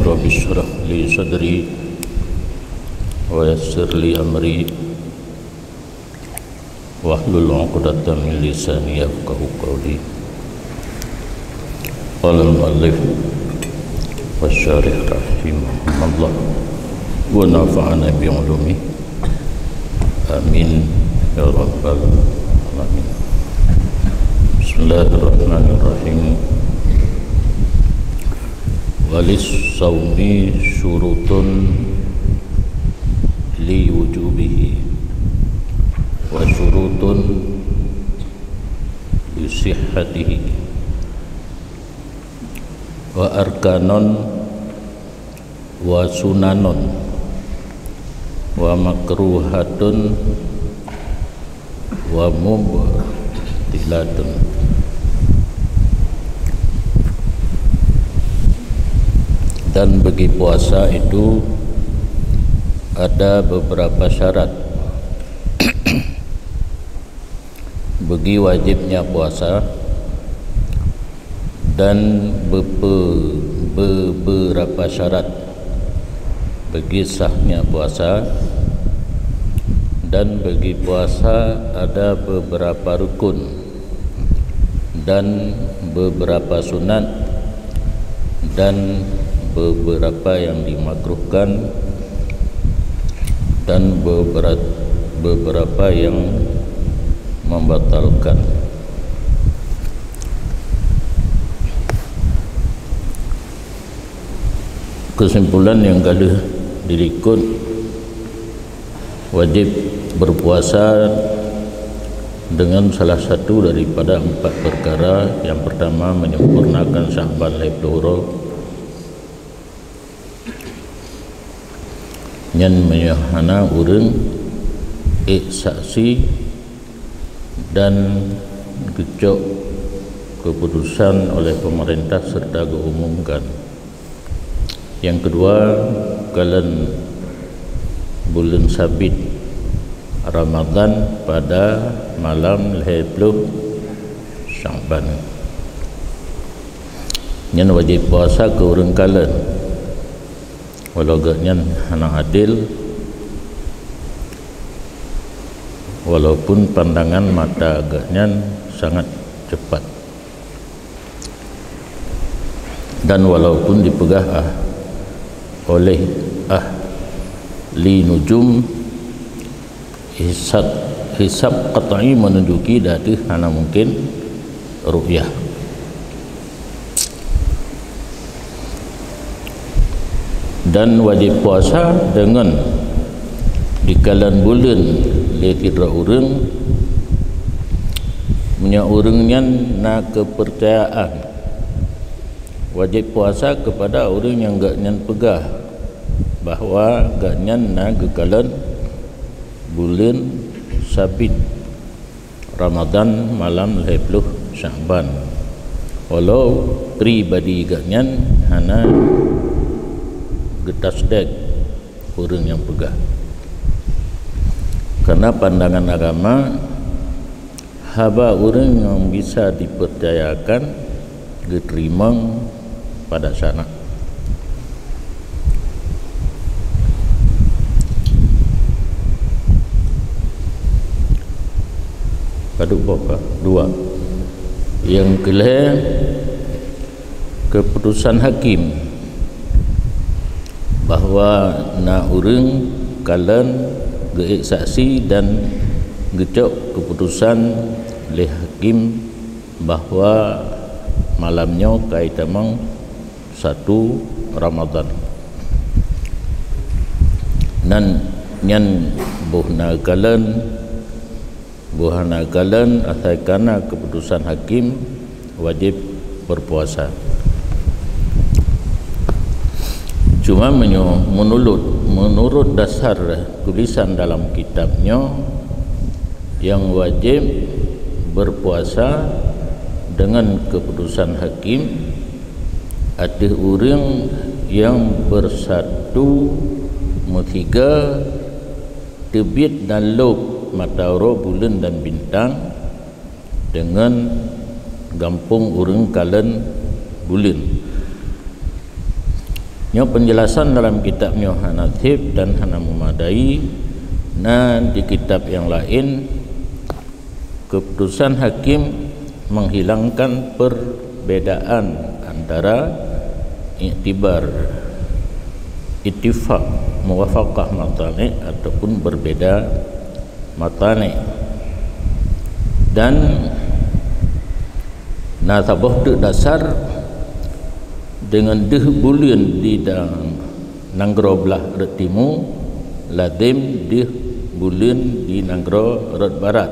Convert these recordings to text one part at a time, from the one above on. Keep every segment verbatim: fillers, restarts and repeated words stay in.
Rabbi shrah li sadri wa yassir li amri wahlul 'uqdatam min lisani yafqahu qawli. Qala al-mu'allif wa syarih rahimahullah wa nafa'ana bi ulumi. Amin ya rabbal alamin. Bismillahirrahmanirrahim. Walis saumi syurutun li wujubihi wa syurutun li sihhatihi wa arkanun wa sunanun wa makruhatun wa mubtilatun. Dan bagi puasa itu ada beberapa syarat. Bagi wajibnya puasa dan bepe-, beberapa syarat bagi sahnya puasa, dan bagi puasa ada beberapa rukun dan beberapa sunat dan beberapa yang dimakruhkan dan bebera-, beberapa yang membatalkan. Kesimpulan nyang ka lheueh dilikot, wajib berpuasa dengan salah satu daripada empat perkara. Yang pertama, menyempurnakan Sya'ban lhèe ploh uroe. Nyan meunyoe hana ureueng ék saksi dan geucok keuputusan oleh pemerintah serta geuumumkan. Nyang keudua, kalon buleuen sabit Ramadhan pada malam lhèe ploh Sya'ban. Nyan wajéb puasa keu ureueng kalon, walau geuhnyan hana adil, walaupun pandangan mata geuhnyan sangat cepat. Dan walaupun dipeugah ah, oleh ahli nujum, hisab, hisab qat'i menunjuki datu hana mungkin ru'yah. Dan wajéb puasa deungon dikalon buleuen lé sidroe ureueng, meunyoe ureueng nyan na keupeurcayaan. Wajéb puasa keupada ureueng nyang geuhnyan peugah bahwa geuhnyan na geukalon buleuen sabit Ramadhan malam lhèe ploh Sya'ban, walau pribadi geuhnyan hana geutasdek ureueng nyang peugah. Karena pandangan agama, haba ureueng nyang bisa dipercayakan geuteurimong pada sanak. Padub boh ka? Dua. Nyang keulhèe, keuputusan hakim bahwa na ureueng kalon geuék saksi dan geucok keuputusan lé hakim bahwa malam nyoe ka itamong satu Ramadhan. Nan nyan boh na kalon, boh hana kalon, asai kana keuputusan hakim, wajéb berpuasa. Cuma meunyoe meunurot, meunurot dasar tulisan dalam kitab nyoe, nyang wajéb berpuasa deungon keuputusan hakim ateueh ureueng nyang bersatu meusiga teubiet dan lôb mata uroe, buleuen dan bintang, deungon gampông ureueng kalon buleuen. Nyoe penjelasan dalam kitab nyoe hana theb dan hana memadai. Na di kitab nyang laén, keputusan hakim menghilangkan perbedaan antara iktibar ittifaq, muwafaqah mathali' ataupun berbeda mathali'. Dan na saboh teuk dasar, deungon deuh buleuen di da-, nanggroe blah rot timu, lazem deuh buleuen di nanggroe rot barat,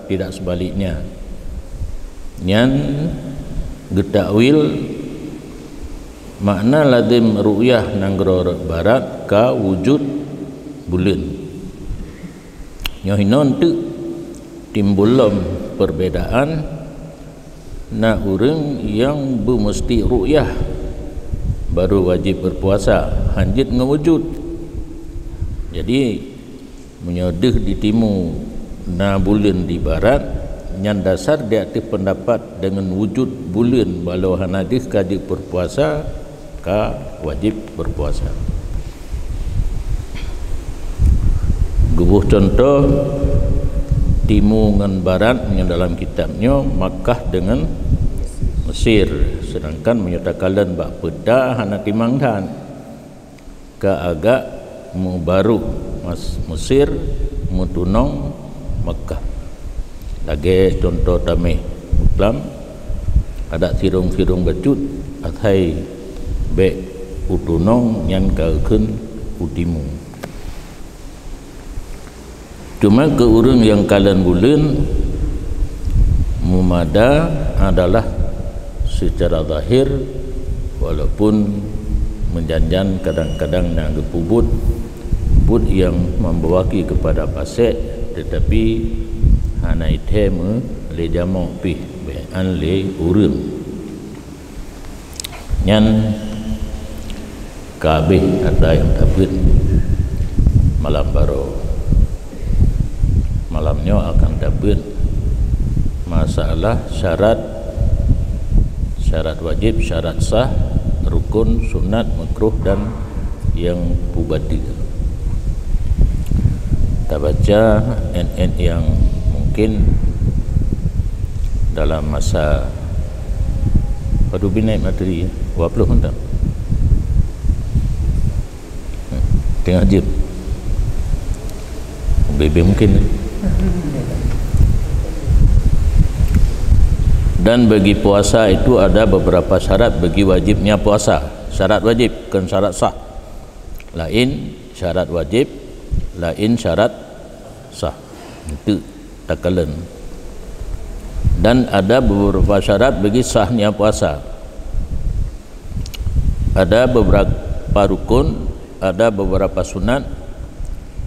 tidak sebaliknya. Nyan geutakwil makna lazem ru'yah nanggroe rot barat ka wujud buleuen. Nyoe hinoe teuk timbul lom perbedaan, na ureuëng nyang beumusti ru'yah baru wajéb beupuasa, hanjeuet ngon wujud. Jadi, meunyoe deuh di timu na buleuen di barat, nyan dasar di ateueh peundapat deungon wujud buleuen, walau hana deuh ka jeuet beupuasa, ka wajéb beupuasa. Geuboh cuntoh, timu ngon barat nyang dalam kitab nyoe Makkah deungon Mesir, seudangkan meunyoe takalon bak peuta hana timang that. Ka agak meubaroh Mas-, Mesir, meutunong Makkah. Lagée cuntoh taméh muklam, adak sirong-sirong bacut, asai bék u tunong nyan ka geukheun u timu. Cuma keu ureuëng nyang kalon buleuen, meumada adalah seucara zahir, walaupun meujan-jan kadang-kadang na geupeubuet buet nyang membawaki keupada pasék, teutapi hana ithée meulé jamok pih bék án lé ureuëng. Nyan ka habéh ata nyang tabeuet malam baroe. Malam nyoe akan tabeuet masalah syarat, syarat wajéb, syarat sah, rukun, sunat, makruh dan nyang pubateue. Tabaca ayat-ayat nyang mungkin dalam masa, padub minét materi, dua puluh mantap. Teungoh jeuem. Lebih mungkin. Dan bagi puasa itu ada beberapa syarat bagi wajibnya puasa. Syarat wajib, bukan syarat sah. Laén syarat wajib, laén syarat sah. Itu takalon. Dan ada beberapa syarat bagi sahnya puasa. Ada beberapa rukun, ada beberapa sunat,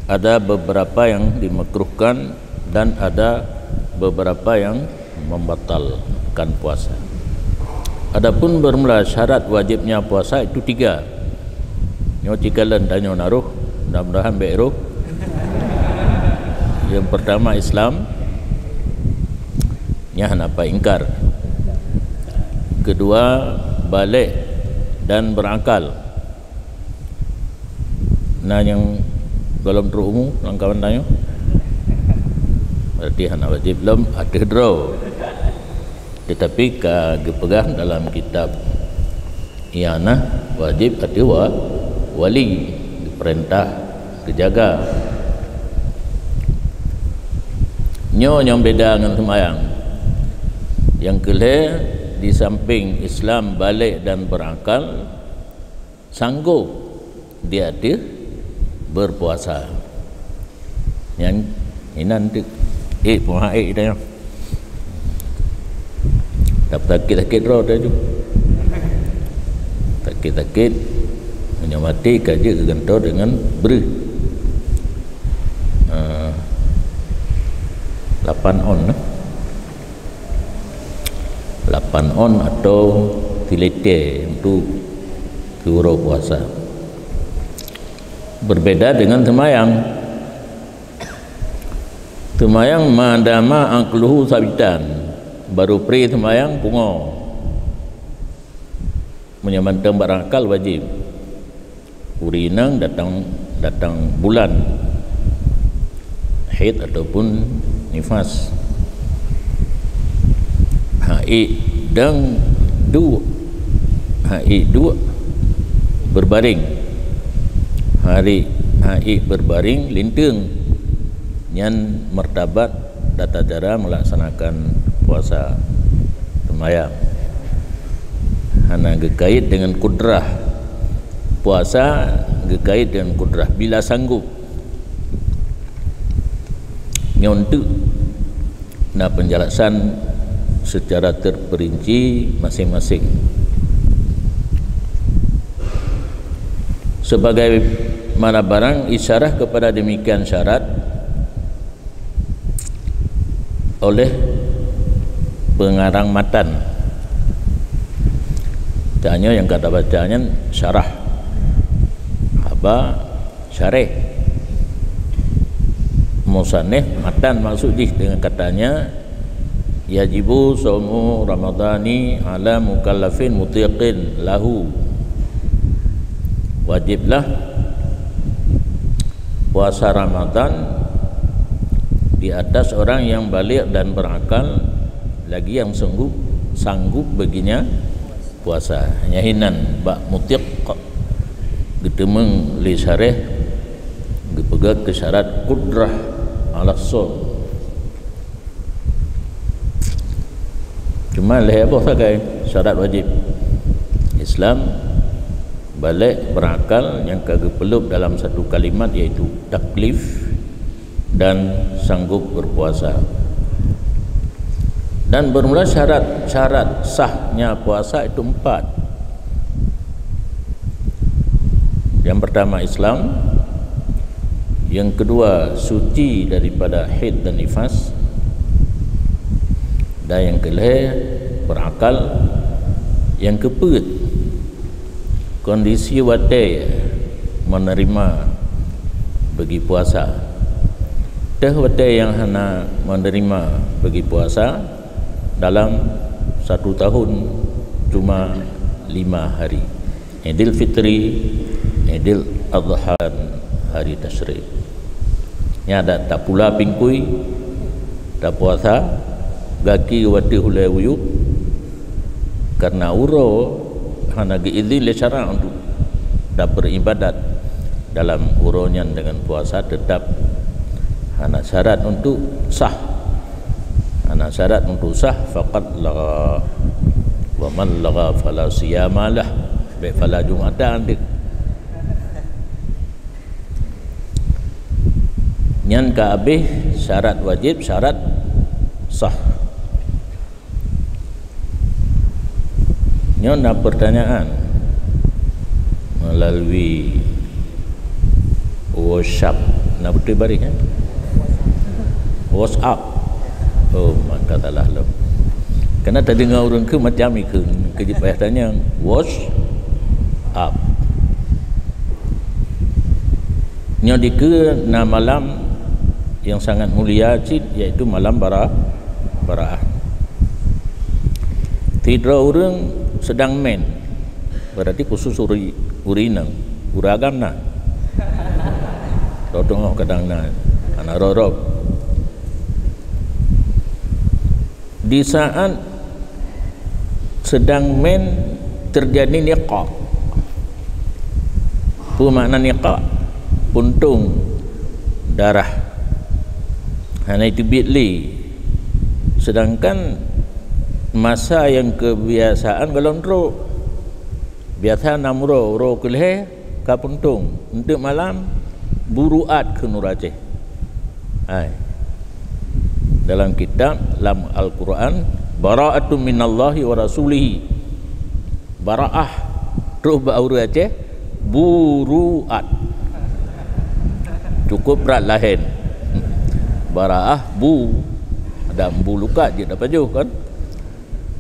ada beberapa yang dimakruhkan, dan ada beberapa yang membatalkan puasa. Adapun bermula syarat wajibnya puasa itu tiga. Nyoe cikalon tanyoe na roh, mudah-mudahan bék roh. Yang pertama Islam, nyan hana pat ingkar. Kedua, baligh dan berakal. Na nyang golom trok umu lam kawan tanyoe? Berarti hana wajib lom ateueh droe. Tetapi ka geupeugah dalam kitab I'anah, wajib ateueh wa-, wali, geupeurintah, geujaga. Nyoe nyang beda ngon seumayang. Nyang keu lhée, di samping Islam, baligh dan berakal, sanggob di ateueh beupuasa. Nyan inan teuk. Eh, peungaék tanyoe. Tapi sakét-sakét droe teuh ju. Sakét-sakét, meunyoe maté ka jeuet geugantoe deungon breuh. Ah, lapan on lah. Lapan on atau silitée untuk siuroe puasa. Berbeda dengan seumayang. Seumayang ma dama aqluhu sabitan, baru pri seumayang pungo. Meunyoe mantong barang akal wajib. Ureueng inong datang, datang bulan haid ataupun nifas. Haid dan duek, haid duek berbaring. Hari haid berbaring linteung, nyan martabat tata cara melaksanakan puasa seumayang. Hana geukait dengan kudrah. Puasa geukait dengan kudrah, bila sanggup. Nyoe teuk na penjelasan secara terperinci masing-masing. Sebagaimana barang isyarah kepada demikian syarat oleh pengarang matan. Tanyoe nyang ka tabaca nyan syarah, haba syareh. Musannif matan maksud jih dengan katanya, "Yajibu shaumu Ramadhani ala mukallafin mutiqin lahu." Wajiblah puasa Ramadan di atas orang yang baligh dan berakal, lagi yang sanggup, sanggup baginya puasa. Nyan hinan bak mutiq geuteumeung lé syareh, geupeugah keu syarat qudrah ala shaum. Cuma lhèe boh sagai syarat wajib Islam, baligh, berakal, nyang ka geupeuleueb dalam satu kalimat, yaitu taklif dan sanggup berpuasa. Dan bermula syarat, syarat sahnya puasa itu empat. Yang pertama Islam, yang kedua suci daripada haid dan nifas, dan yang kelhèe berakal, yang keupeuet kondisi watèe menerima bagi puasa. Teuh watèe nyang hana menerima bagi puasa dalam satu tahun cuma lima hari. Idul Fitri, Idul Adha, hari Tasyrik. Nyan adak tapula pingkui, tapuasa, gaki watèe hulèe wuyueb, karena uroe hana geuidhin lé syarak untuk tapeuribadat dalam uroe nyan dengan puasa, tetap hana syarat untuk sah. Hana syarat untuk sah, faqad lagha. Wa man lagha fala siyama lah. Bèk fala jumatan deh. Nyan ka abéh syarat wajib, syarat sah. Nyoe na pertanyaan melalui WhatsApp. Na beutôi baréh, eh? WhatsApp. Oh, maka salah lom. Karena tadeungoe ureueng keu macam ikeu, keu jipayah tanyong. WhatsApp. Nyoe dikeue na malam yang sangat mulia cit, yaitu malam bara-, Baraah. Sidroe ureueng sedang mèn, berarti khusus uri-, ureueng inong, ureueng agam na. Roh teungoh kadang na, hana rob-rob. Di saat sedang mèn, terjadi niqah. Peue makna niqah? Puntông darah. Hana jiteubiet lé. Sedangkan masa nyang kebiasaan gohlom trôk. Biasa nam uroe, uroe keulhèe ka puntông. Eunteuk malam, buruat kheun ureueng Aceh. Hai. Dalam kitab, lam Al-Quran, "Bara'atun minallahi wa rasulihi." Bara'ah, trôk bak ureueng Aceh, buruat. Cukup brat lahèn. Bara'ah, bu. Ada bu lukat jeuet tapajoh kan?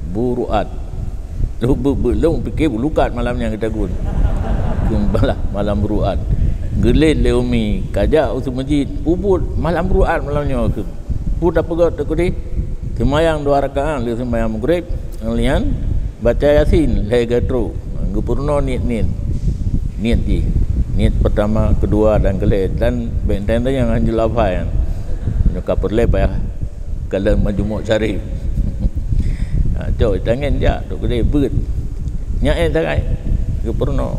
Buruat. Lôn beu-, beu-, lôn pike buruat malam nyan geutagun. Kheun blah malam buruat. Geulét lé umi, kajak u seumeujid, peubuet malam buruat malam nyoe kheun. Peue tapeugöt teukeudeh? Seumayang dua rakaat lheueh seumayang Maghrib, nyan baca Yasin lhèe geutrôk. Geupeurunoe niet-niet. Niet jih. Niet pertama, kedua dan keulhèe, dan bèk tanyong-tanyong hana jilafai nyan. Nyoe ka peureulèe payah kalon Majmu' Syarif. Ha, cok tangen jak tu keudéh beuet. Nyan éh sagai. Geupeurunoe.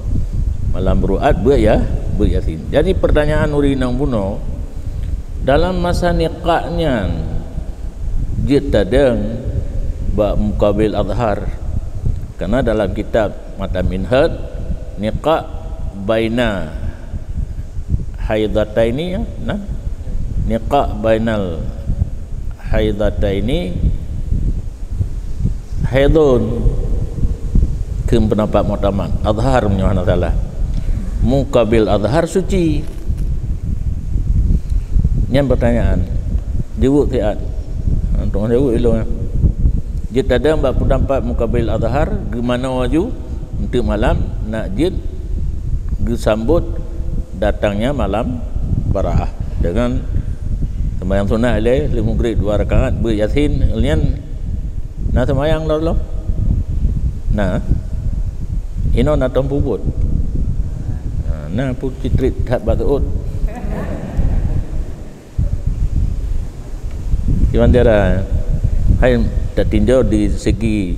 Malam Jumat beuet ya, beuet Yasin. Jadi pertanyaan ureueng inong bunoe, dalam masa nikah nyan jeuet tadong bak muqabil azhar. Karena dalam kitab Matan Minhaj, nikah baina haidataini, ya, nah. Nikah bainal haidataini haidun. Keu pendapat muktamad, azhar meunyoe hana salah. Muqabil azhar suci. Nyan pertanyaan. Jaweueb siat. Untuk jaweueb ilong. Jeuet tadong bak pendapat muqabil azhar, geumanoe aju, untuk malam, nak jeuet geusambot datangnya malam baraah dengan sembahyang sunat ilèe, lheuh mugrib dua rakaat, beuet Yasin, nyan na sembahyang lom-lom. Nah, inoe na tom peubuet. Ha, na pun citrit that bak seuôt. Kiban cara, hai tatinjau di segi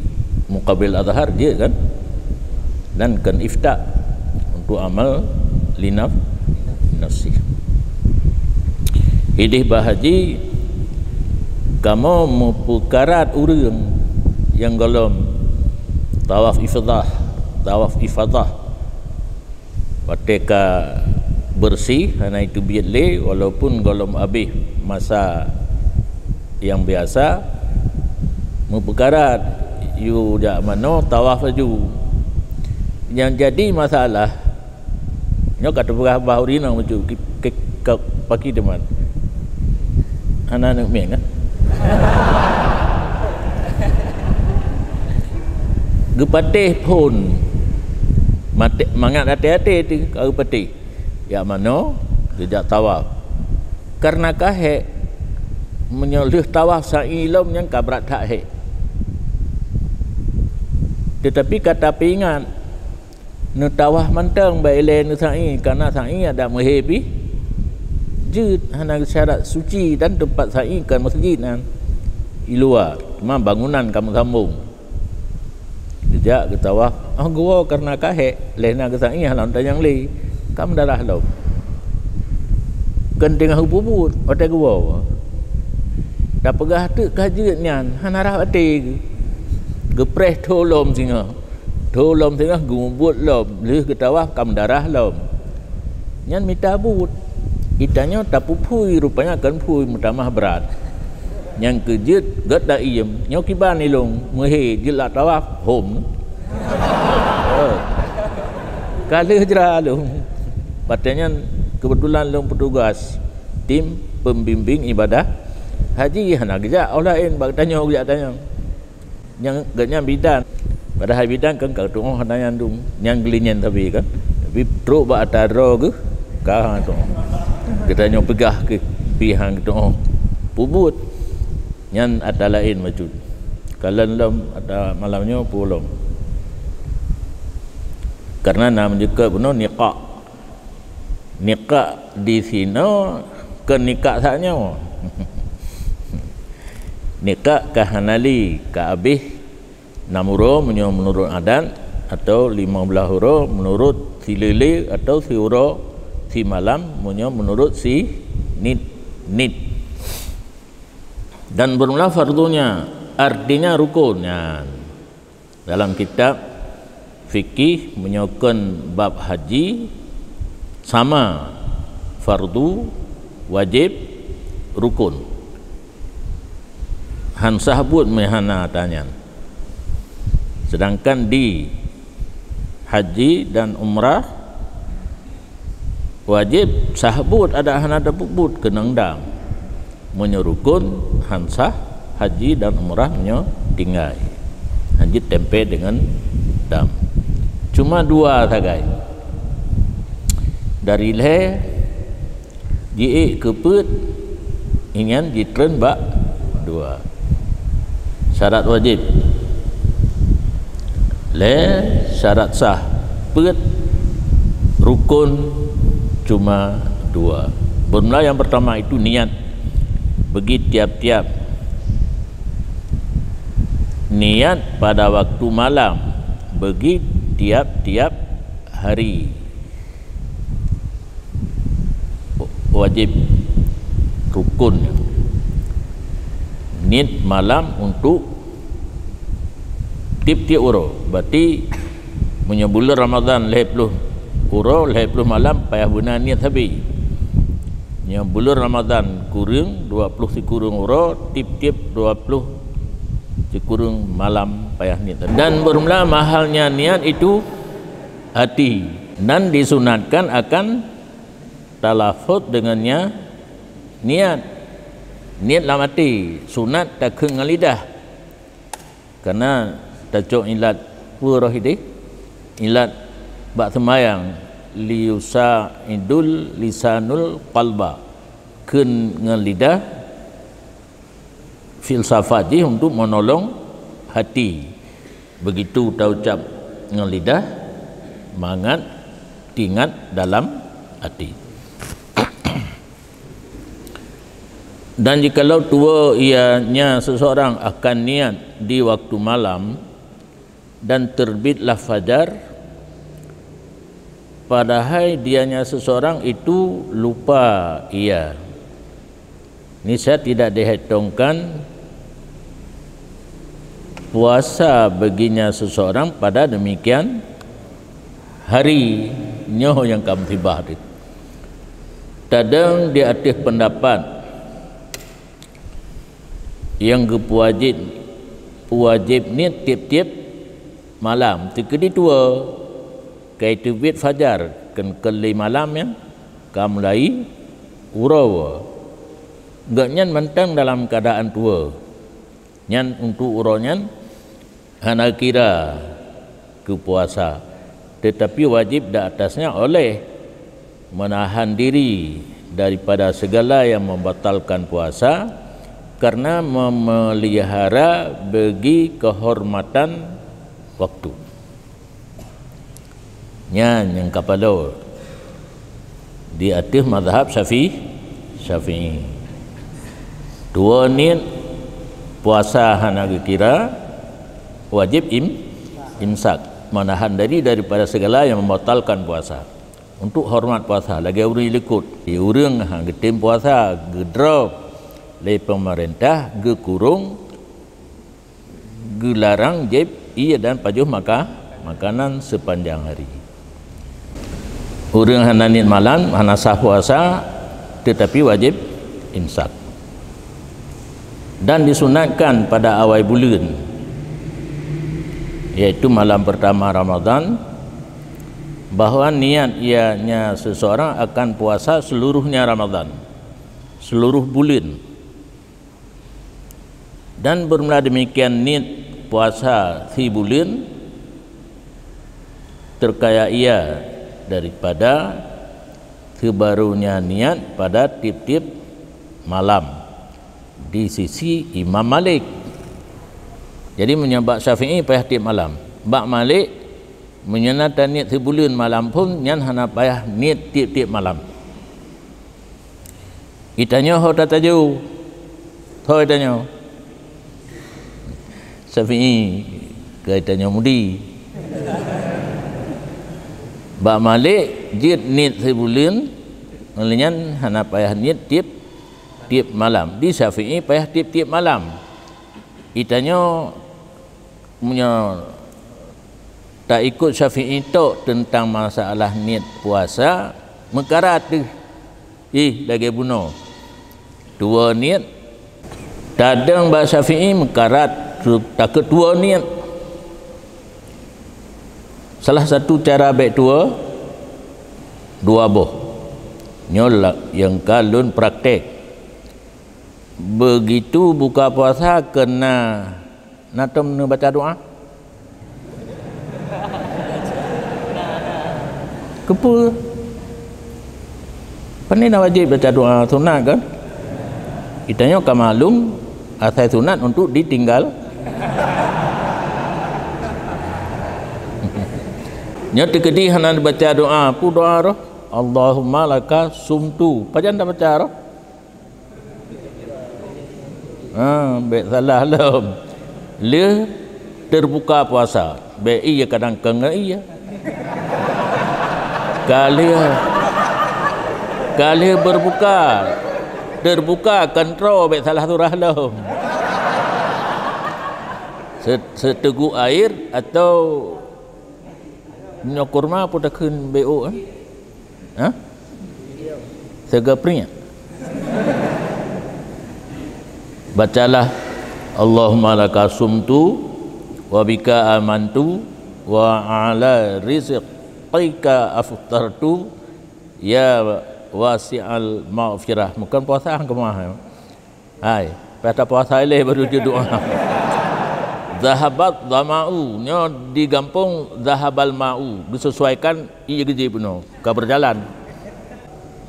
muqabil azhar jeuet kan? Dan kon iftah untuk amal linaf-, nafsi. Idéh bak haji, kamoe meupeukarat ureueng nyang gohlom tawaf ifadah, tawaf ifadah. Watèe ka beureuséh, hana jiteubiet lé, walaupun gohlom abéh masa nyang biasa, meupeukarat, yue jak manoe, tawaf laju. Nyang jadi masalah, nyoe ka teupeugah bak ureueng inong bacut, ki-, ki-, ka-, pakri teuma. Hana aneuk mieng, kan? Geupatéh phôn. Maté-, mangat até-até teuh ka geupatéh. Jak manoe, geujak tawaf. Kareuna ka hék, meunyoe lheueh tawaf sa'i lom nyan ka brat that hék. Teutapi ka tapeuingat, neutawaf mantong bak ilèe neusa'i, kareuna sa'i adak meuhé pih jeuet, hana syarat suci dan teumpat sa'i kon meuseujid nyan, i luwa, teuma bangunan ka meusambông. Geujak geutawaf, 'oh geuwoe kareuna ka hék, lheueh na geusa'i hana lôn tanyong lé, ka meudarah lom. Kon teungoh geupeubuet watèe geuwoe. Tapeugah teuk ka jeuet nyan, hana rhah até geuh. Geupreh tho lom singoh. Tho lom singoh geumubuet lom, lheueh geutawaf ka meudarah lom. Nyan mita buet. Geutanyoe tapeuphui, rupanya kon phui meutamah brat. Nyang keu jeuet gèt daim, nyoe kiban ilong, meuhé jeuet lam tawaf, hom. Oh. Ka lheueh jra lôn. Watèe nyan keubeutulan lôn peutugas tim pembimbing ibadah haji, hana geujak 'oh laén, bak tanyoe geujak tanyong. Nyang, gobnyan bidan. Padahai bidan kan ka geutu'oh hana nyandung. Nyang geulinyèn sabe kan. Tapi trok bak ata droe geuh, ka hana tu'oh. Geutanyoe peugah keuh, pih hana geutu'oh. Peubuet. Nyan ata laén bacut. Kalon lom ata malam nyoe peue lom. Karena na meunyeukot bunoe nikah. Nikah di sinoe kon nikah saat nyoe. Nikah ka hana lé, ka abéh nam uroe meunyoe meunurot adat, atau limong blaih uroe meunurot si lé-lé, atau si uroe si malam meunyoe meunurot si niet, niet. Dan bermula fardunya, artinya rukun. Nyan. Dalam kitab fikih, meunyoe kon bab haji, sama fardu, wajéb, rukun. Han sah buet meuhana tanyan. Sedangkan di haji dan umrah, wajéb sah buet, adak hana tapeubuet keunong dam. Meunyoe rukun, han sah haji dan umrah meunyoe tinggai. Han jeuet tempe deungon dam. Cuma dua sagai. Dari lhèe jiék keu peuet, inyan jitreun bak dua. Syarat wajéb. Lhèe, syarat sah. Peuet, rukun, Cuma dua. Bermula yang pertama itu niat bagi tiap-tiap niat pada waktu malam, bagi tiap-tiap hari. Wajib rukun niat malam untuk tiep-tiep uroe. Berarti meunyoe buleuen Ramadhan lhèe ploh uroe, lhèe ploh malam, payah beuna niat sabe. Nyoe buleuen Ramadhan kureueng dua ploh sikureueng uroe, tiep-tiep dua ploh sikureueng malam payah niat sabe. Dan bermula mahalnya niat itu hati, dan disunatkan akan talafuz dengannya niat. Niat lam até, sunat takheun ngon lidah. Karena tacok ilat peue roh idéh? Ilat bak seumayang, liyusa'idul lisanul qalba. Kheun ngon lidah, filsafat jih untuk menolong hati. Begitu taucap ngon lidah, mangat teuingat dalam hati. Dan jikalau tuwoe ianya seseorang akan niat di waktu malam dan terbitlah fajar, padahai dianya seseorang itu lupa ia, niscaya tidak dihitungkan puasa baginya seseorang pada demikian hari. Nyoe nyang ka musibah teuh. Tadong di ateueh pendapat nyang geupeuwajéb, wajéb niet tiep-tiep malam. Teukeudi tuwoe ka teubiet fajar, kheun keu lhèe malam nyan ka mulai uroe. Gobnyan mantong dalam keuadaan tuwoe. Nyan untuk uroe nyan hana kira keu puasa, tetapi wajib di atasnya oleh menahan diri daripada segala yang membatalkan puasa karena memelihara bagi kehormatan waktu. Nyan nyang kapalo di ateueh mazhab Syafi-, Syafi'i. Tuwoe niet puasa hana geukira, wajib im-, imsak, menahan diri daripada segala yang membatalkan puasa. Untuk hormat puasa, lagèe ureueng likot. Di ureueng hana geutem puasa, geudrop lé pemerintah, geukurong, geularang jieb ie dan pajoh maka-, makanan sepanjang hari. Ureueng hana niet malam, hana sah puasa, tetapi wajib imsak. Dan disunatkan pada awai buleuen, yaitu malam pertama Ramadhan, bahwa niat ianya seseorang akan puasa seluruhnya Ramadhan, seluruh buleuen. Dan bermula demikian niet puasa sibuleuen terkaya ia daripada seubaronya niet pada tiep-tiep malam di sisi Imam Malik. Jadi, meunyoe bak Syafi'i payah tiep malam. Bak Malik, meunyoe na taniet sibuleuen malam phon, nyan hana payah niet tiep-tiep malam. Geutanyoe ho tatajoe? Ho geutanyoe? Syafi'i, keu geutanyoe Mudi. Bak Malik, jeuet niet sibuleuen, ngon lagèe nyan hana payah niet tiep-tiep malam. Di Syafi'i payah tiep-tiep malam. Geutanyoe meunyoe taikot Syafi'i tok teuntang masalah niet puasa, meukarat teuh. Ih, lagèe bunoe. Tuwoe niet. Tadong bak Syafi'i meukarat, takheun tuwoe niet. Salah satu cara bèk tuwoe, dua boh. Nyoe la-, nyang ka lôn praktek. Begitu buka puasa keu na, na tom neubaca doa? Keupeue? Pane na wajéb baca doa sunat kan? Geutanyoe ka maklum, asai sunat untuk ditinggal. Nyoe teukeudi hana baca doa, peue doa roh? Allahumma laka sumtu. Pajan dah baca roh? Ha, bèk salah lom. Lheuh terbuka puasa. Bèk iya kadang keng iya. Ka lheuh, ka lheuh berbuka. Terbuka kontrol, bèk salah surah lom. Se-, seteguk air atau nyoe kurma pun takheun B O, eh? Ha? Seuga pria. Bacalah, "Allahumma laka sumtu, wa bika amantu, wa ala rizqika aftartu, ya wasi'al maghfirah." Bukan puasa keumah, ya. Hai, payah tapuasa ilèe baru jeuet doa. Zahabat zama'u, nyoe di gampông zahabal ma'u, disesuaikan ié geujép bunoe, ka berjalan.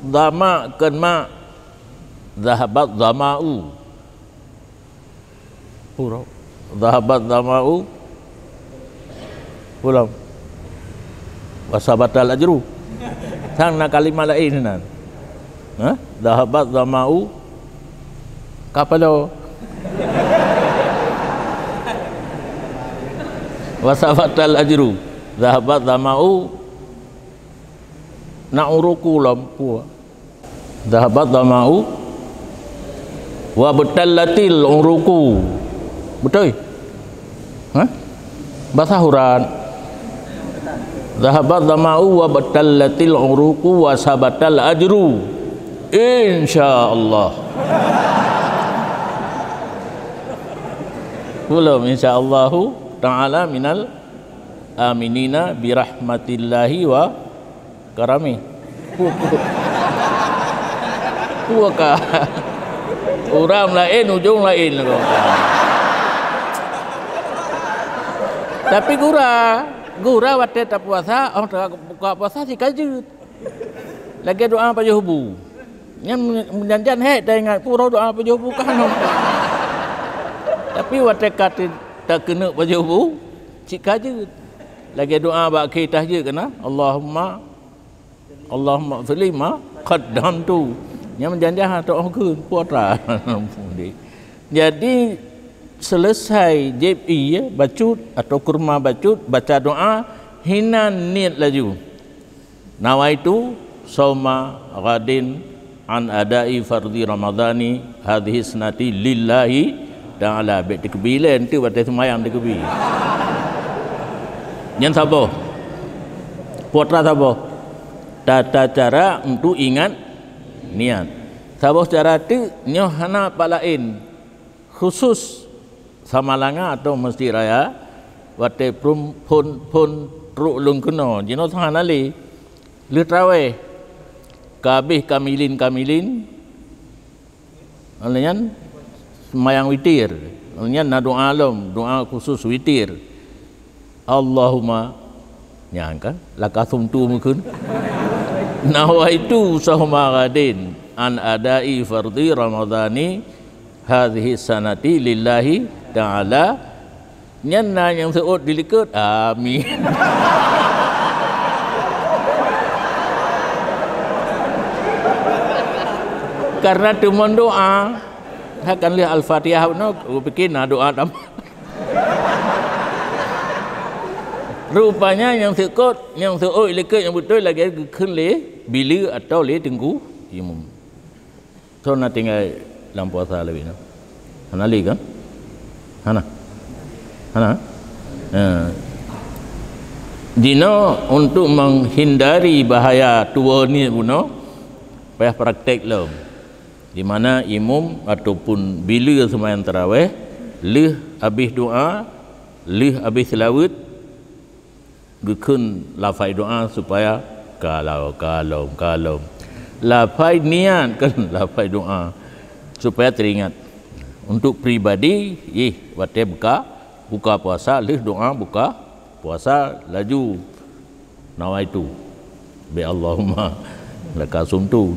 Zama' kheun ma', zahabat zama'u. Pura. Zahabat zama'u. Pulang. Wasabatal ajru. Sang na kalimat laén nan. Ha? Zahabat zama'u. Kapalo. Wasabatal ajru. Zahabat zama'u. Na uruku lam pua. Zahabat zama'u wa btallatil uruku. Beutôi? Hah? Bahasa Hurat. Zahabat zama'u wa btallatil uruku wa sabatal ajru. Insya Allah. Belum, insya Allahu ta'ala minal aminina birahmatillahi wa karami. Pu-, pu-, pu ka. Urang laén, ujong laén. Tapi gura, gura watèe tapuasa, oh, buka puasa sikajeut. Lagèe doa pajoh bu. Nyan meujanjan hèk taingat pura doa pajoh bu kan. Tapi watèe ka takeuneuk pajoh bu, sikajeut. Lagèe doa bak akhé tahajud kana, Allahumma Allahumma firli ma qaddamtu. Nyang meujanjah atau oh kheun putra. Jadi, selesai jép ié bacut atau kurma bacut, baca doa, hinan niet laju. Nawaitu sauma ghadin an adai fardhi ramadhani hadhihi sanati lillahi ta'ala. Bèk dikeubri lé, enteuk watèe seumayang dikeubri. Nyan saboh. Putra saboh. Tata cara untuk ingat niat. Saboh cara teuk nyoe hana pat laén, khusus Samalanga atau Mesjid Raya, watèe phôn, phôn, phôn trok lôn keunoe, jinoe hana lé. Lheueh traweh, ka abéh kamilin-kamilin, Lheueh nyan seumayang witir. Lheueh nyan na doa lom, doa khusus witir. Allahumma, nyan kan, laka sumtu meukheun. Nawaitu sauma ghadin an adai fardhi ramadhani hadhihi sanati lillahi ta'ala. Nyan na nyang seuôt di likôt, amin. Karena teumon doa, akan lheueh Al-Fatihah bunoe, kupikir na doa tamah. Rupanya nyang seuôt, nyang seuôt di likôt nyang beutôi lagèe geukheun lé bileue atau lé teungku imum. Soe na tinggai lam puasa lagèe nyoe? Hana lé kan? Hana? Hana? Ha. Jinoe untuk menghindari bahaya tuwoe niet bunoe, payah praktek lom. Di mana imum ataupun bileue seumayang taraweh, lheueh abéh doa, lheueh abéh seulaweuet, geukheun lafai doa supaya ka lom, ka lom, ka lom. Lafai niat kan lafai doa supaya teuringat. Untuk pribadi, ih, watèe buka, buka puasa, lheueh doa buka puasa, laju nawaitu. Bèk Allahumma laka sumtu.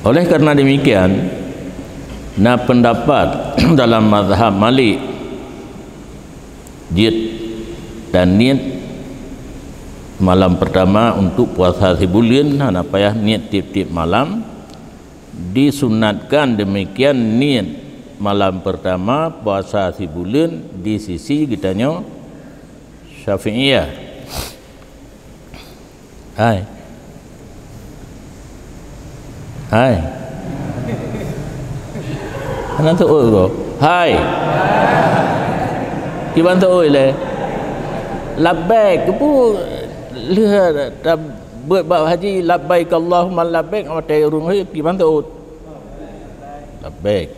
Oleh karena demikian, na pendapat dalam mazhab Malik jeuet Dan niet malam pertama untuk puasa sibuleuen, hana payah niet tiep-tiep malam. Disunatkan demikian niet malam pertama puasa sibuleuen di sisi geutanyoe Syafi'iyah. Hai. Hai. Hana teuôt ko. Hai. Kiban teuôt lé. Labbaik. Keupeue lheueh tabeuet bak haji, labbaik Allahumma labbaik, watèe ureueng hai kiban teuôt. Labbaik.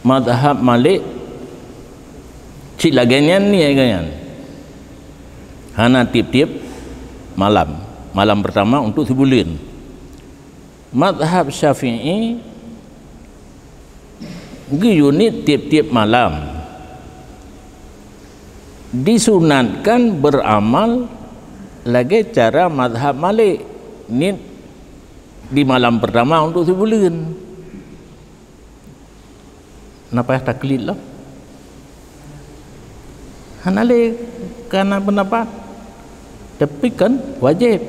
Mazhab Malik cit lagèe nyan niet geuh nyan. Hana tiep-tiep malam. Malam pertama untuk sibuleuen. Mazhab Syafi'i geuyue niet tiep-tiep malam. Disunatkan beuramal lagèe cara mazhab Malik, niet di malam pertama untuk sibuleuen. Na payah taklid lom. Hana lé kana peundapat. Tapi kan wajéb,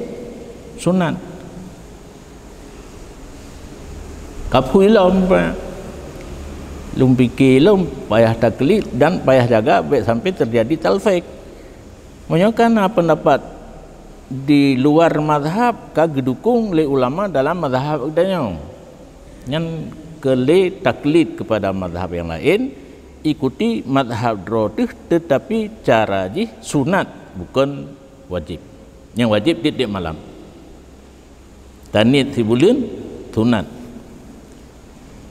sunat. Kaphui lom, lôn pike lom, payah taklid dan payah jaga bèk sampai teujadi talfik. Meunyoe ka na peundapat di luar mazhab ka geudukong lé ulama dalam mazhab geutanyoe, nyan keu lé taklid keupada mazhab nyang laén, ikuti mazhab droe teuh, teutapi cara jih sunat, bukon wajéb. Nyang wajéb tiep-tiep malam. Taniet sibuleuen sunat.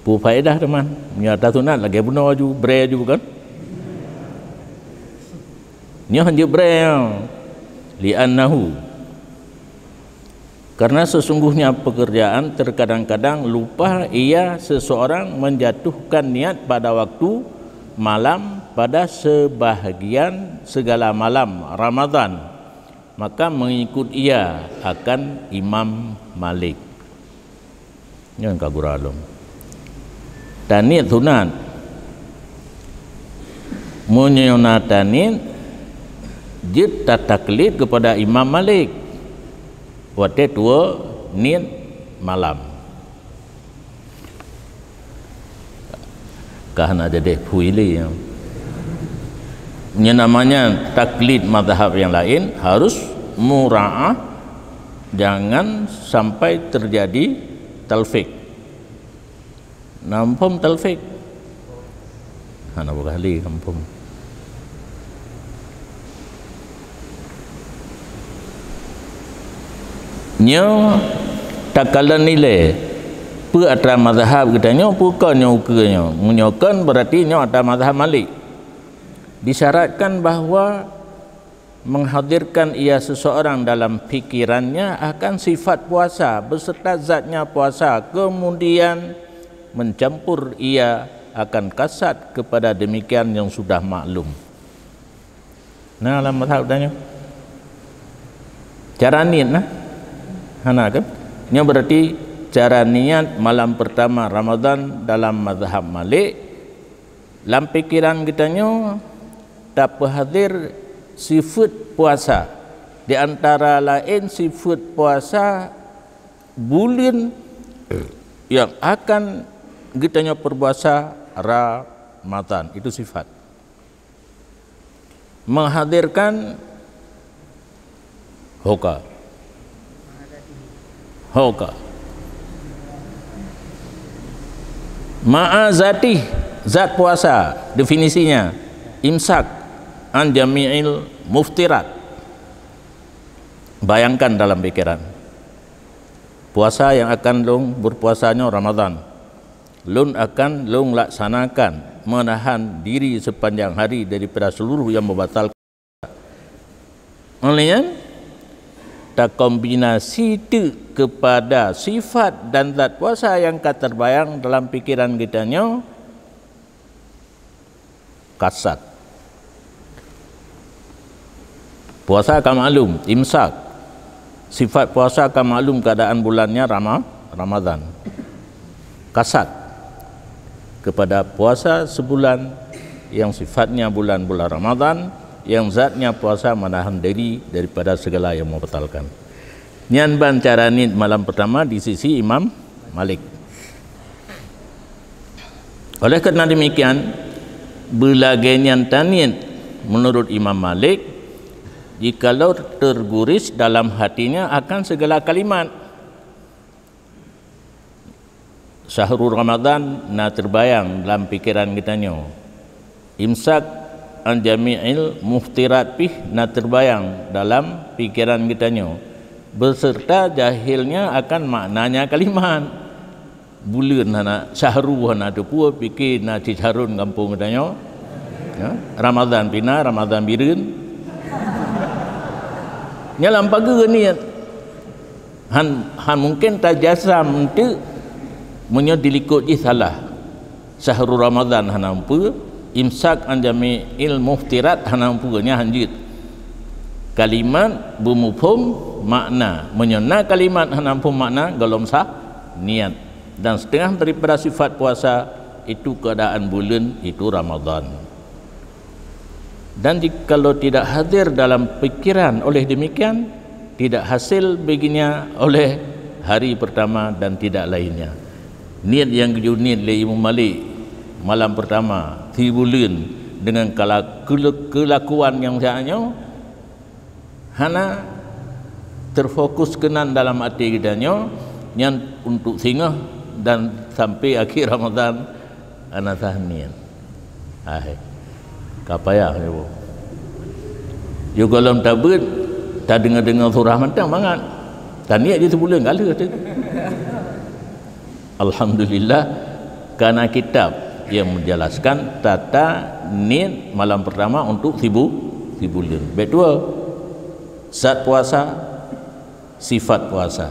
Peue faedah teuma? Meunyoe ata sunat lagèe bunoe aju, bré aju kan? Nyoe hanjeuet bré nyoe. Li'annahu, karena sesungguhnya pekerjaan terkadang-kadang lupa ia seseorang menjatuhkan niat pada waktu malam pada sebahagian segala malam Ramadan, maka mengikut ia akan Imam Malik. Nyan ka gura lom. Taniet sunat. Meunyoe na taniet, jeuet tataklid keupada Imam Malik. Watèe tuwoe niet malam. Ka hana jadi phui lé. Nyan namanya taklid mazhab yang lain harus mura'ah, jangan sampai terjadi talfik. Na muphom talfik? Hana peugah lé muphom. Nyoe takalon ilée, peue atra mazhab geutanyoe, peue kon nyoe ukeue nyoe. Meunyoe kon, berarti nyoe atra mazhab Malik. Disyaratkan bahwa menghadirkan ia seseorang dalam pikirannya akan sifat puasa beserta zatnya puasa, kemudian mencampur ia akan kasad kepada demikian yang sudah maklum. Nah, lam mazhab tanyoe. Cara niet nah. Hana kan? Nyoe berarti cara niat malam pertama Ramadan dalam mazhab Malik. Lam pikiran geutanyoe tapeuhadér sifeuet puasa. Di antara laén sifeuet puasa buleuen yang akan geutanyoe peupuasa Ramadan. Itu sifat. Menghadirkan hoka. Hoka. Ma'a zatih, zat puasa, definisinya, imsak an jami'il muftirat. Bayangkan dalam pikiran, puasa yang akan lôn berpuasa nyoe Ramadan. Lôn akan lôn laksanakan menahan diri sepanjang hari daripada seluruh yang membatalkan. Óh lheueh nyan, takombinasi teuk keupada sifat dan zat puasa nyang ka teubayang dalam pikiran geutanyoe, kasad. Puasa ka maklum, imsak. Sifat puasa ka maklum keuadaan bulannya Rama-, Ramadan. Kasad kepada puasa sebulan yang sifatnya bulan-bulan Ramadan, yang zatnya puasa menahan diri daripada segala yang membatalkan. Nyan ban cara niet malam pertama di sisi Imam Malik. Oleh karena demikian, beulagée nyan taniet menurut Imam Malik, jikalau terguris dalam hatinya akan segala kalimat. Syahrul Ramadan na terbayang dalam pikiran geutanyoe. Imsak an jami'il muftirat pih na terbayang dalam pikiran geutanyoe, beserta jahilnya akan maknanya kalimat. Buleuen hana, syahru hana teupeue, pike na cicarun gampông geutanyoe. Ya, Ramadan pih na, Ramadan bireuen. Nyan lam pageue niet. Han, han mungken tajasam teuk meunyoe dilikot jih salah. Syahrul Ramadan hana umpue, imsak an jami'il muftirat hana umpue, nyan han jeuet. Kalimat beumuphom makna. Meunyoe na kalimat hana muphom makna, gohlom sah niet. Dan setengah daripada sifat puasa itu keadaan buleuen, itu Ramadan. Dan jikalau tidak hadir dalam pikiran, oleh demikian tidak hasil baginya oleh hari pertama dan tidak lainnya. Niet nyang geuyue niet lé Imam Malik malam pertama, sibuleuen, dengan kala-, kela-, kelakuan nyang saat nyoe, hana terfokus keunan dalam até geutanyoe, nyan untuk singoh dan sampai akhir Ramadan hana sah niet. Hai, ka payah nyoe. Yôh gohlom tabeuet, tadeungoe-deungoe surah mantong mangat. Taniet jih sibuleuen ka lheueh teuh. Alhamdulillah, karena kitab yang menjelaskan tata niet malam pertama untuk sibu-, sibuleuen. Bék tuwoe, zat puasa, sifat puasa.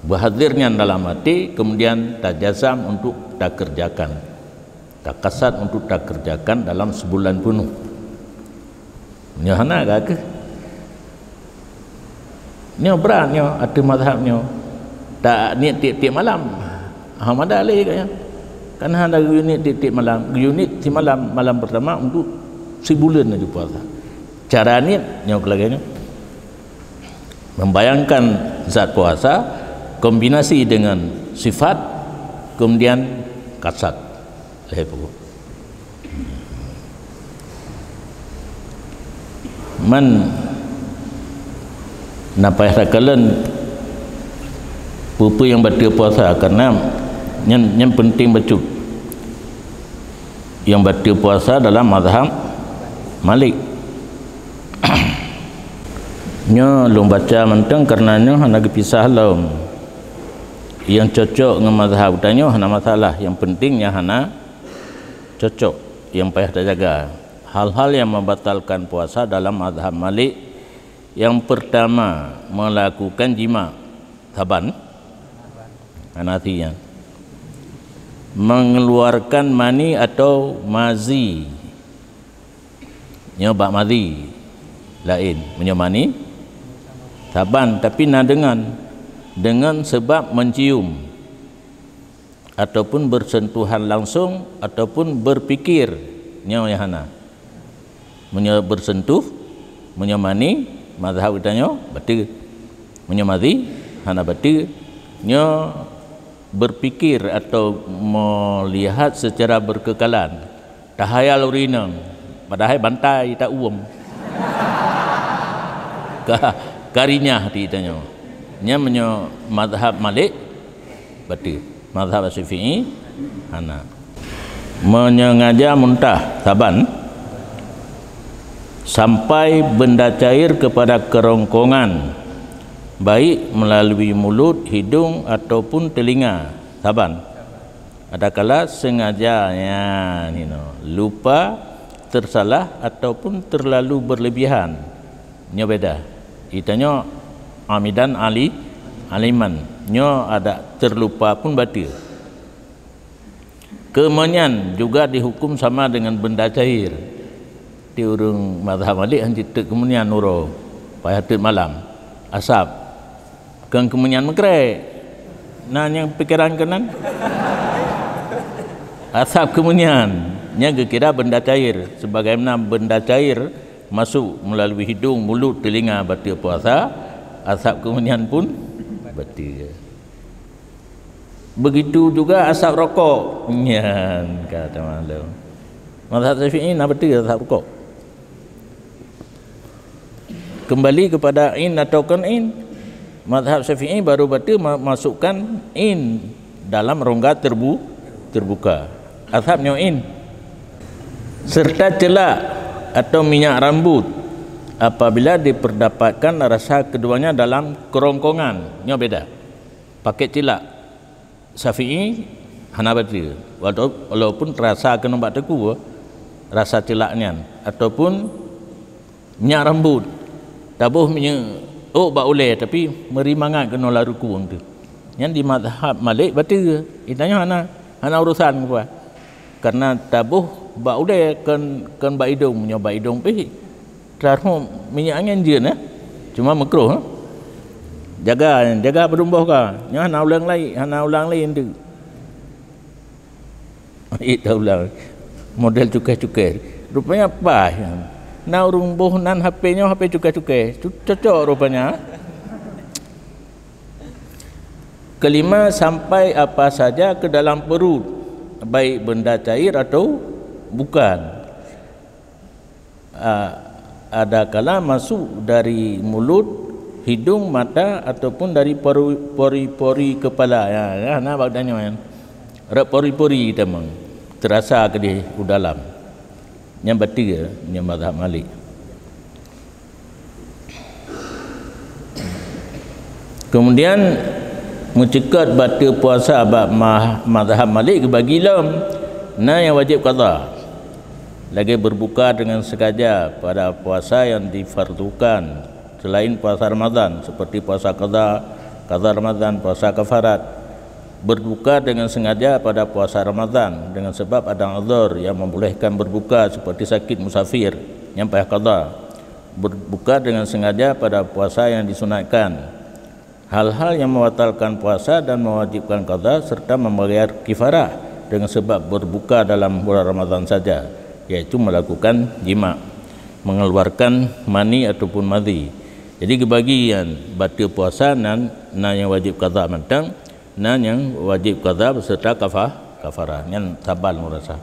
Beuhadir nyan dalam até, kemudian tajazam untuk takeureujakan. Takasad untuk takeureujakan dalam sibuleuen peunoh. Nyoe hana ka keuh. Nyoe brat nyoe ateueh mazhab nyoe. Taniet tiep-tiep malam. Ha, mada lé ka nyan. Kan hana geuyue niet tiep-tiep malam, geuyue niet simalam, malam pertama untuk sibuleuen laju puasa. Cara niet nyoe lagée nyoe. Membayangkan zat puasa, kombinasi dengan sifat, kemudian kasad. Lhée pukul. Man na payah takalon peue-peue nyang bateue puasa, karena nyan, nyan penting bacut. Nyang bateue puasa dalam mazhab Malik. Nyoe lôn baca mantong karena nyoe hana geupisah lom. Nyang cocok ngon mazhab geutanyoe hana masalah, nyang penting nyan hana cocok, nyang payah tajaga. Hal-hal yang membatalkan puasa dalam mazhab Malik, yang pertama, melakukan jima, saban, hana arti nyan. Mengeluarkan mani atau mazi. Nyoe bak mazi laén. Meunyoe mani, saban, tapi na deungon, deungon sebab mencium ataupun bersentuhan langsung ataupun berpikir, nyoe nyang hana. Meunyoe bersentuh, meunyoe mani, mazhab geutanyoe bateue. Meunyoe mazi, hana bateue. Nyoe berpikir atau melihat secara berkekalan. Tahayal ureueng inong, padahai bantai ta uem. Ka, ka rinyah ti tanyoe. Nyan meunyoe mazhab Malik, bateue. Mazhab Syafi'i, hana. Meunyengaja muntah, saban, sampai benda cair kepada kerongkongan, baik melalui mulut, hidung, ataupun telinga, saban. Adakala sengaja, nyan, you know, lupa, tersalah, ataupun terlalu berlebihan. Nyoe beda. Itanyoe amidan ali, aliman. Nyoe ada terlupa pun bateue. Kemenyan juga dihukum sama dengan benda cair. Di ureueng mazhab Malik hana teuk kemenyan uroe, payah teuk malam. Asab. Kon kemenyan meukrek. Na nyang pikeran keunan? Asab kemenyan. Nyan geukira benda cair, sebagaimana benda cair masuk melalui hidung, mulut, telinga bateue puasa, asab keumudian pun bateue. Begitu juga asab rokok. Nyan kata maklum. Mazhab Syafi'i na bateue asab rokok. Kembali kepada in atau kon in. Mazhab Syafi'i baru bateue ma-, masukkan in dalam rongga terbu-, terbuka. Asab nyoe in. Serta celak atau minyak rambut apabila diperdapatkan rasa keduanya dalam kerongkongan. Nyoe beda. Pakai celak. Syafi'i hana bateue. Walau-, walaupun terasa keunoe bak teukue, rasa celak nyan. Ataupun minyak rambut. Taboh minyeuk ôk bak ulèe, tapi meuri mangat keunoe lam rukueng teuh. Nyan di mazhab Malik bateue. Geutanyoe hana, hana urusan keubah. Karena taboh bak ulèe kon, kon bak idong. Meunyoe bak idong pih, taroh minyeuk angèn jeuet, eh. Cuma makruh, eh. Jaga, jaga padum boh ka. Nyoe hana ulang laén, hana ulang laén tu. Ita ulang. Model cukai-cukai. Rupanya paih. Na ureueng boh nan H P nyoe, H P cukai-cukai. Cu-, cocok rupanya. Kelima, sampai apa saja ke dalam perut, baik benda cair atau bukan. Ah, adakala masuk dari mulut, hidung, mata, ataupun dari pori-, pori-pori kepala. Ya, ya, na bak tanyoe nyan. Rot pori-pori tamong, terasa keudeh u dalam. Nyan bateue, nyan mazhab Malik. Kemudian, meuceukat bateue puasa bak ma-, mazhab Malik geubagi lom, na nyang wajéb qadha. Lagèe berbuka dengan sengaja pada puasa yang difardukan selain puasa Ramadan, seperti puasa qadha, qadha Ramadan, puasa kafarat. Berbuka dengan sengaja pada puasa Ramadan dengan sebab ada uzur yang membolehkan berbuka, seperti sakit musafir, nyan payah qadha. Berbuka dengan sengaja pada puasa yang disunatkan. Hal-hal yang membatalkan puasa dan mewajibkan qadha serta membayar kifarah dengan sebab berbuka dalam bulan Ramadan saja, yaitu melakukan jima, mengeluarkan mani ataupun madhi. Jadi, geubagi nyan, bateue puasa nan, na nyang wajéb qadha mantong, na nyang wajéb qadha beserta kafa-, kafarah. Nyan saban lôn rasa.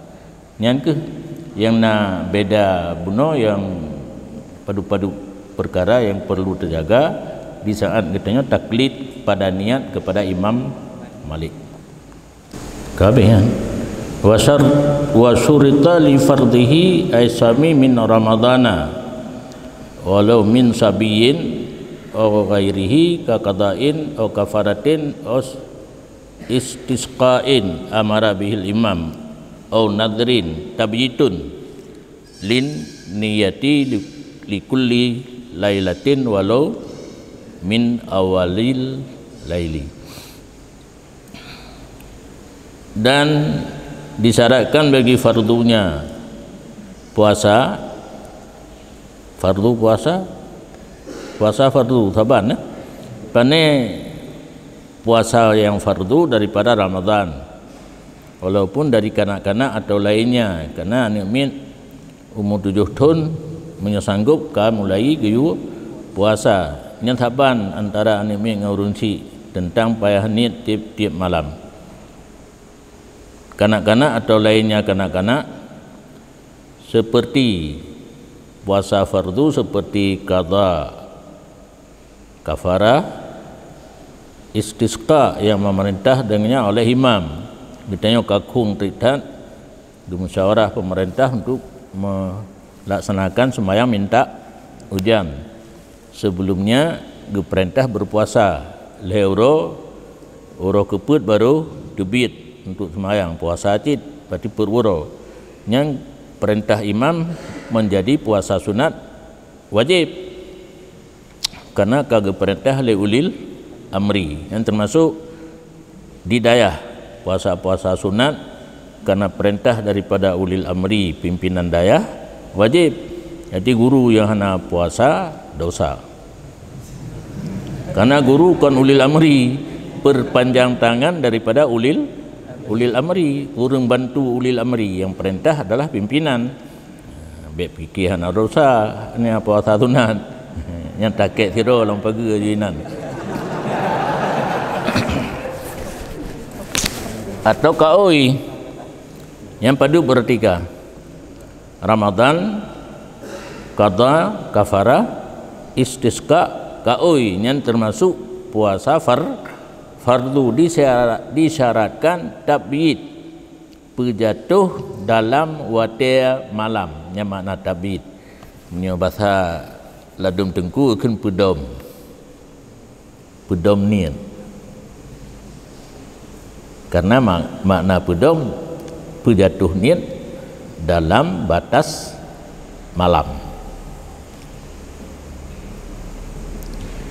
Nyan kheueh nyang na beda bunoe, nyang padub-padub perkara nyang perlu teujaga di saat geutanyoe taklid pada niat kepada Imam Malik. Ka habéh nyan. Wa syar-, wa syurita li fardhihi ay sami min Ramadana walau min sabiyyin aw ghairihi ka qada'in aw kafaratin aw istisqa'in amara bihil imam, au nadrin tabyitun lin niyati li, li kulli lailatin walau min awalil laili. Dan disyaratkan bagi fardunya puasa, fardu puasa, puasa fardu saban, eh? Pane puasa nyang fardu daripada Ramadhan, walaupun dari kanak-kanak atau lainnya, karena aneuk miet umur tujoh thon meunyoe sanggob ka mulai geuyue puasa. Nyan saban antara aneuk miet ngon ureueng chik teuntang payah niet tiep-tiep malam. Kanak-kanak atau lainnya kanak-kanak, seperti puasa fardu, seperti qadha, kafarah, istisqa yang memerintah dengannya oleh imam. Geutanyoe ka khueng that-that geumusyawarah pemerintah untuk melaksanakan sembahyang minta ujan. Sebelumnya geupeurintah beupuasa lhée uroe, uroe keupeuet barô teubiet untuk seumayang puasa cit, berarti peuet uroe. Nyang peurintah imam meunjadi puasa sunat wajéb, karena ka geupeurintah lé ulil amri. Nyang teumasok di dayah, puasa-puasa sunat karena peurintah daripada ulil amri, pimpinan dayah, wajéb. Jadi guru nyang hana puasa, dosa. Karena guru kon ulil amri, perpanjang tangan daripada ulil Ulil amri, ureuëng bantu ulil amri, yang perintah adalah pimpinan. Bék pike hana dosa, ni apa puasa sunat. Nyang takek sidroe lam pageue jinan. Atau kaoi, nyang padub bertiga. Ramadan, qadha, kafarah, istisqa, kaoi, nyan termasuk puasa far-, fardu disyarat-, disyaratkan tabyit, peujatoh dalam watée malam, nyan makna tabyit. Meunyoe basa ladum teungku kheun peudom. Peudom niet. Karena ma-, makna peudom, peujatoh niet dalam batas malam.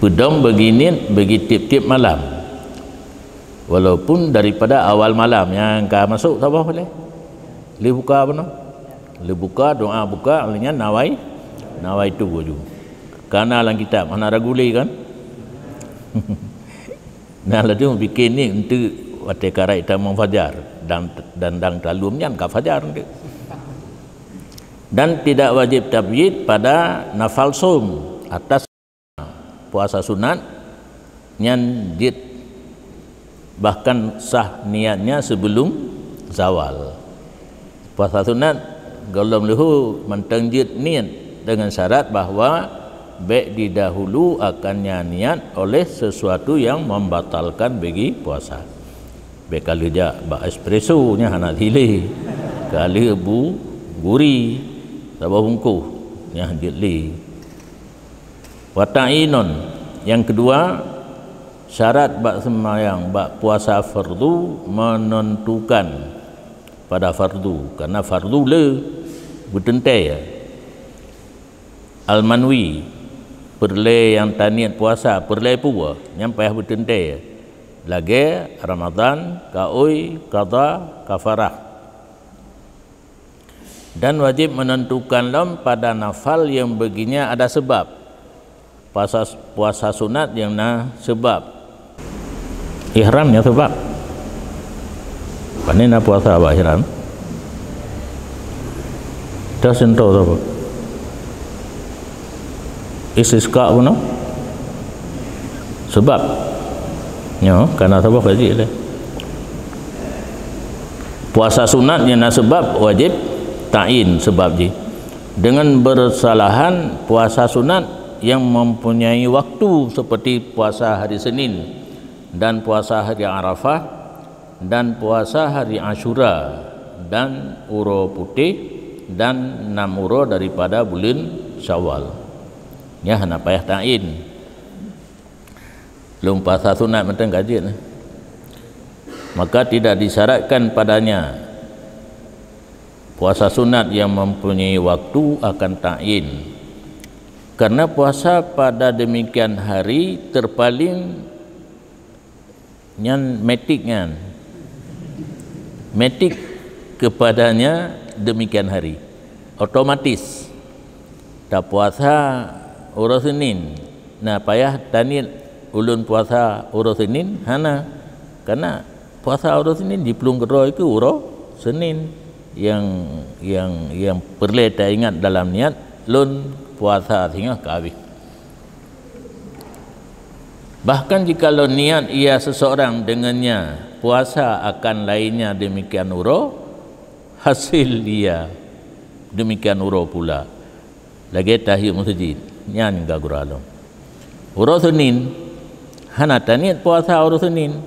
Peudom bagi niet bagi tiep-tiep malam. Walaupun daripada awal malam nyang ka masuk saboh boleh. Lheuh buka bunoe. Lheuh buka, doa buka, lheuh nyan nawai, nawaitu laju. Kana lam kitab, hana ragu lé kan? Nah, laju bikin ni untuk watée karai tamong fajar dan, dan dang talum nyan ka fajar nanti. Dan tidak wajib tabyit pada nafal saum atas puasa sunat nyan jeuet, bahkan sah niatnya sebelum zawal. Puasa sunat gohlom leuhô mantong jeuet niet dengan syarat bahwa bék didahulu akannya niat oleh sesuatu yang membatalkan bagi puasa. Bék ka lheueh jak bak espresso nyan hana sileh. Ka lheueh bu guri saboh bungkôh nyan jeuet lé. Wa ta'yinun, nyang keudua, syarat bak seumayang bak puasa fardu menentukan pada fardu, karena fardu le beuteuntée. Al-manwi, peureulée nyang taniet puasa, peureulée peue nyang payah beuteuntée, lagée Ramadan, kaoi, qadha, kafarah. Dan wajib menentukan lom pada nafal yang beginya ada sebab. Puasa, puasa sunat yang na sebab. Ihram nyang sebab. Pane na puasa bak ihram? Dah sentuh tu. Istisqa pun sebab. Nyo, karena sebab wajib lé. Puasa sunat nyang na sebab wajib ta'yin sebab jih. Dengan bersalahan puasa sunat yang mempunyai waktu seperti puasa hari Senin dan puasa hari Arafah dan puasa hari Asyura dan uroe putéh dan nam uroe daripada buleuen Syawal. Nyan hana payah ta'yin. Lôn puasa sunat mantong ka jeuet. Maka tidak disyaratkan padanya puasa sunat yang mempunyai waktu akan ta'yin. Karena puasa pada demikian hari terpaling nyan matik nyan. Matik kepadanya demikian hari. Otomatis. Tapuasa uroe Senin. Nah, payah taniet ulôn puasa uroe Senin? Hana. Karena puasa uroe Senin jiplueng keudroe keu uroe Senin. Yang, yang, yang peureulée taingat dalam niat, lôn puasa singoh ka habéh. Bahkan jikalau niat ia seseorang dengannya puasa akan lainnya demikian uroe, hasil ia demikian uroe pula. Lagée tahiet meuseujid, nyan ka gura lom. Uroe Senin, hana taniet puasa uroe Senin,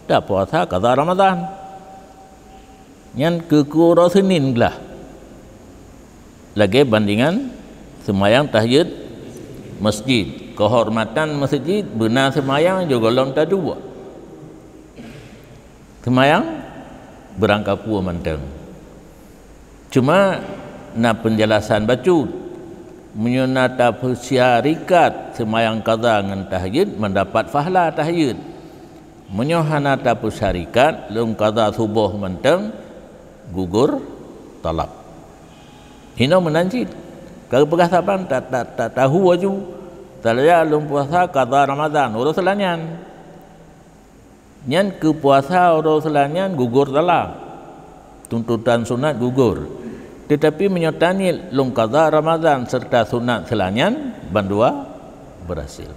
tapuasa qadha Ramadan. Nyan keu, keu uroe Senin glah. Lagée bandingan seumayang tahiet meuseujid. Keuhormatan meuseujid beuna seumayang jih gohlom taduek. Seumayang beurangkapeue mantong. Cuma na peunjelasan bacut. Meunyoe na tapeusyarikat seumayang qadha ngon tahiet, mendapat pahala tahiet. Meunyoe hana tapeusyarikat, lôn qadha suboh mantong, gugur talab. Hinoe meunan cit. Ka geupeugah saban, ta-, ta-, ta-, tahu aju, talaya lôn puasa qadha Ramadan, uroe seulanyang. Nyan keu puasa uroe seulah nyan gugur talak, tuntutan sunat gugur. Teutapi meunyoe taniet lôn qadha Ramadhan seureuta sunat seulah nyan, bandua beurhasil.